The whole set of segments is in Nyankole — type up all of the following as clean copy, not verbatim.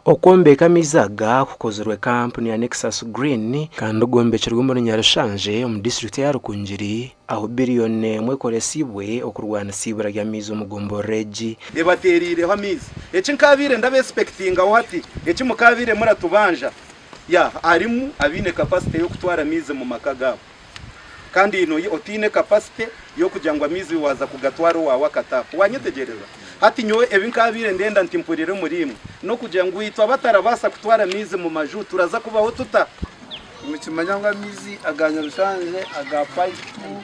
Okwombeka amaizi aga kukozirwe kampuni ya Nexus Green kandi gombekirwe omuri Nyarushanje omu disiturikiti eya Rukungiri ahu biriyoni emwe ekoresiibwe okurwanisa eibura ry'amaizi omu gomborora egi. Ebateereireho amaizi. Eki nkaabaire ndabeesipekitingaho hati, eki mukaabaire muratubanja, ya harimu abaine kapasite y'okutwara amaizi mu maka gaabo. Kandi haine otaine kapasite y'okugira ngu amaizi waaza kugatwara owaawe akataapu. Waanyetegyereza? Hati nyowe ebi nkaabaire ndenda nti mpurire omuriimwe, n'okugira ngu itwe abatarabaasa kutwara amaizi mu maju turaza kubaho tuta? Nimukimanya ngu amaizi aga Nyarushanje aga payipu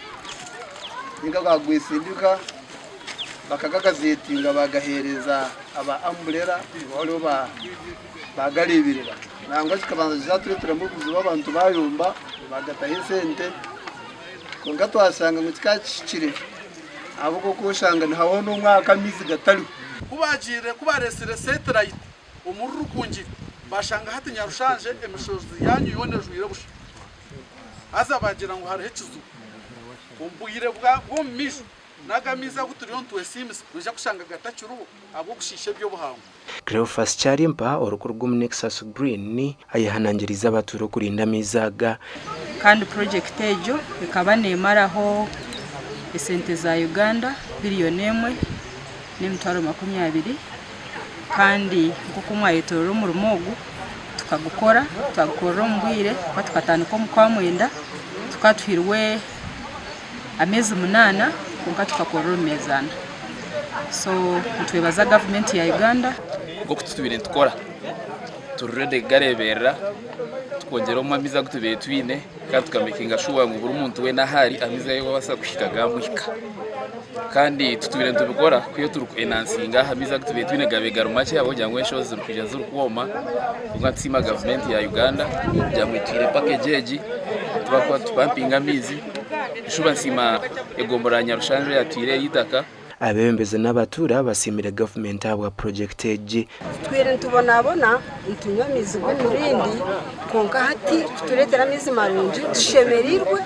ninga aga Gwesindika bakagagazetinga bagahereza aba Amburera ngu bariho bagareberera. Nangwa kikabanza kyatureteramu obuzibu abantu bayomba bagataho esente kwonka twashanga ngu kikaba kihikire ahabw'okuba oshanga nihabaho n'omwaka amaizi gatariho. Ku baagiire ku baareetsire seetirayiti omuri Rukungiri, baashanga hati Nyarushanje emishozi yaanyu yoona ejwire busha. Haza baagira ngu hariho ekizibu. Omu bwire bw'omu maisho, n'ago amaizi agu turiyo nitwesiimisa noija kushanga gatakiriho ahabw'okushiisha eby'obuhangwa. Cleophas Kyarimpa orikuruga omu Nexus Green ayehanangiriize abatuura okurinda amaizi aga. Kandi purogyekiti egyo ekaba neemaraho esente za Uganda biriyoni emwe n'emitwaro 20 kandi nk'oku mwayetorora omurimo ogu tukagukora, twagukorera omu bwire ahakuba tukatandika omu Kwamwenda tukaba tuhirwe ameezi munaana kwonka tukakorera omu meezi ana. So nitwebaza gavumenti ya Uganda. Nk'oku tubaire nitukora turi ready kugareeberera tukongyeramu amaizi agu tubaire twine kandi tukamekinga shuwa ngu buri muntu weena ahu ari amaizi agu arikubaasa kuhika gaamuhika. Kandi tutwire nitubikora ku turi ku enansinga aha maizi agu tubaire twine gabaire gari makye ahabw'okugira ngu enshozi zirikwija zirikwoma. Kwonka nitusiima gavumenti ya Uganda kugira ngu etuhaire pakeegi egi tubakuba nitupampinga amaizi. Shuba nsiima egomborora ya Nyarushanju eyatuhaire eri eitaka. Abeebembezi n'abatuura basiimire gavumenti ahabwa purogyekiti egi. Tutwire nitubonabona nitunywa amaizi g'omurindi kwonka hati kutureetera amaizi marungi tushemereirwe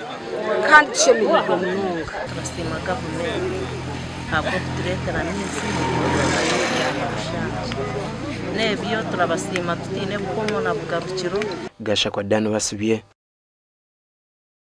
kandi tushemereirwe munonga. Turasiima gavumenti ahabw'okutureetera amaizi omu Nyarushanju. N'ebyo turabasiima tutaine bukomo na bugarukiro. Gashakwa Dan Basibye.